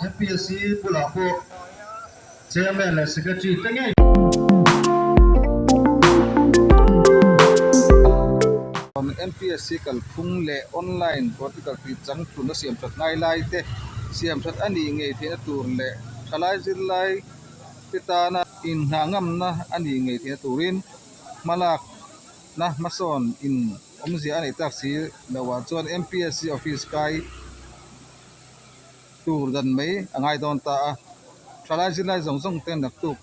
MPSC bulah pawh Chairman leh Secretary te ngei MPSC kalphung leh online political tih changtlun a siam that ngai lai te siam that a nih ngei theihna tur leh thalai zirlai te tana inhnah ngamna a nih ngei theihna turin hmalakna hmasawn in awmzia a neih tak si loah chuan MPSC office kai tur dan mai a ngai dawn ta a, thalai zirlai zawng zawng te naktuk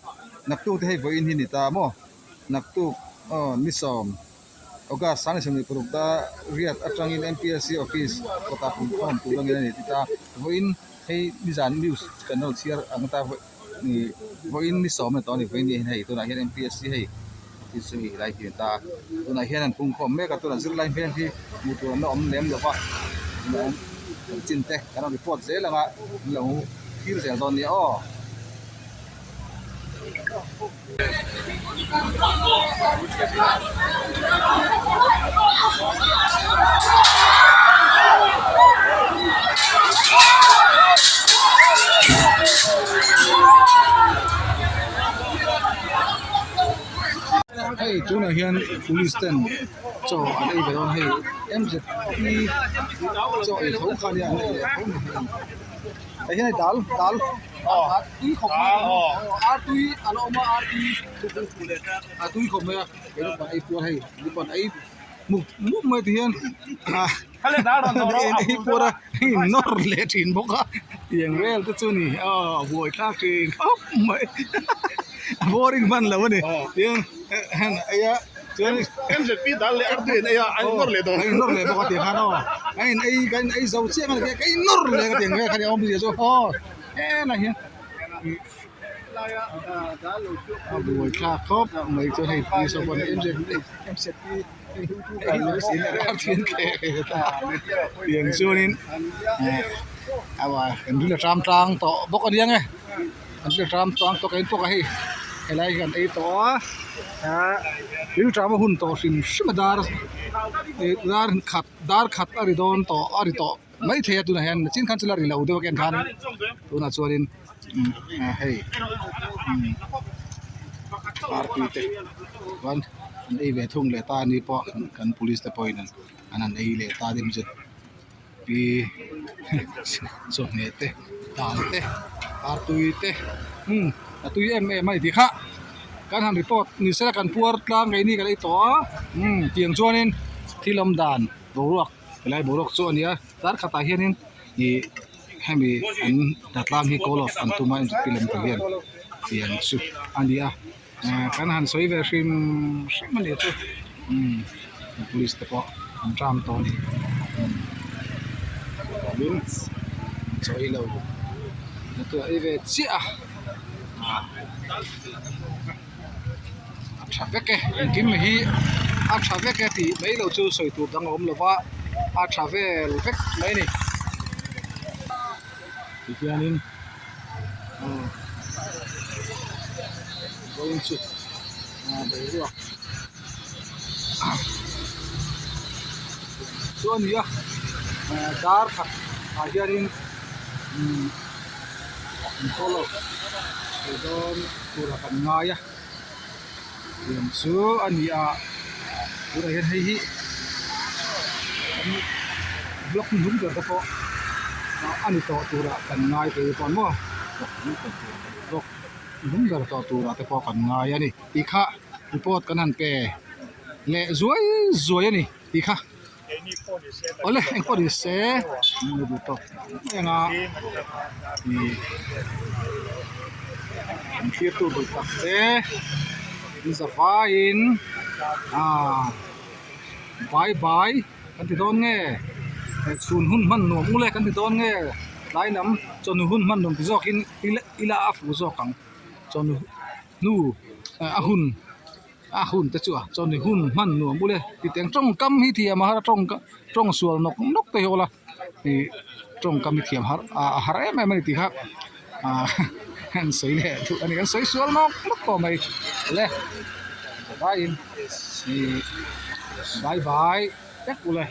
naktuk te hei vawiin hi ni ta maw naktuk aw ni sawm August sang 26 ta riat atangin MPSC office kawtah pumkhawm tur angin a ni ti ta vawiin hei nizan news kan lo chhiar ang ta vawiin ni sawm a ni tawh a ni vawiin ni hian hei tunah hian MPSC hei office chu hei helai hi a ni ta a tunah hian an pumkhawm mek a tunah zirlai hmel hi hmuh tur an la awm lem lo va tunah hian chanchin te kan rawn report zel ang a an lo thlir zel dawn nia aw. Hei tunah hian police ten chaw an ei ve dawn a hei M Z P chaw ei tho kha nia an ei leh tho mai hei hian dal dal a tui khawp mai a tui a la awm a a tui a tui khawp mai a kei naupang ei puar hei naupang ei mup mup mai ti hian a ei puar a hei nawr leh thin bawk a tiang vel te chu ni aw buaithlak thin khawp mai a boring hman lo a ni tiang han ei a chuan M Z P dal leh artui an ei a an innawr leh dawn an innawr leh bawk a tiang khan aw a in ei kan ei zo chiang a ni ka innawr leh a tiang vel kha ni a awmzia chu aw. Helai hian a buai thlak khawp mai chuan hei police ho pawh an tiang chuanin kan ril a tram tlang tawh bawk a nia nge kan ril a tram tlang tawh ka in pawh hei helai hi kan ei tawh a ril tram a hun tawh hrim hrim a dar dar khat dar khat a ri dawn tawh a ri tawh. Mai thei a tunah hian chin khan chu la ri lo deuh a ken khan tunah chuanin hei party te chuan an ei ve thung leh ta a ni pawh kan police te pawhin an han ei leh ta dim zet pi chawhmeh te dal te artui te umm a tui em em a ni tih kha kan han report ni sela kan puar tlang ngei ni kan ei tawh a umm tiang chuanin thil awm dan boruak. Helai boruak chu a ni a tar khatah hianin ih hemi an hnatlang hi call off an tum a M Z P lam te hian tiang chu a ni a kan han sawi ve hrim hrim a ni chu umm police te pawh an tang tawh a ni chawi lo hnathawh ei ve chiah a a tha vek e engkim hi a tha vek e tih mai loh chu sawi tur dang a awm lova a tha vel vek mai a ni tihianin aw vawiin chu boruak chu a ni a dar khat ah hianin umm inkhawlawk thei dawn tura kan ngai a tiang chu a ni a tunah hian hei hi kan block hnung ber te pawh a ni tawh turah kan ngai thei pawh maw block hnung ber tawh turah te pawh kan ngai a ni tih kha report kan han pe leh zuai zuai a ni tih kha. Awle eng pawh ni se an duh tawk eng a ih an thlir tu duh tak te an za vaiin ah bye bye kan ti dawn nge chhun hun hman nuam ule kan ti dawn nge tlai lam chawhnu hun hman nuam ti zawkin ila ila a fuh zawk ang chawhnu hnu a hun. A hun te chu a chuan hun hman nuam bul e titeng tawngkam hi thiam a har a tawng tawng sual nawk nawk te hi aw la ih tawngkam hi thiam har a har em em a ni tih kha ah an sawi leh duh a ni an sawi sual nawk nawk tawh mai le vaiin ih bye bye vek ule.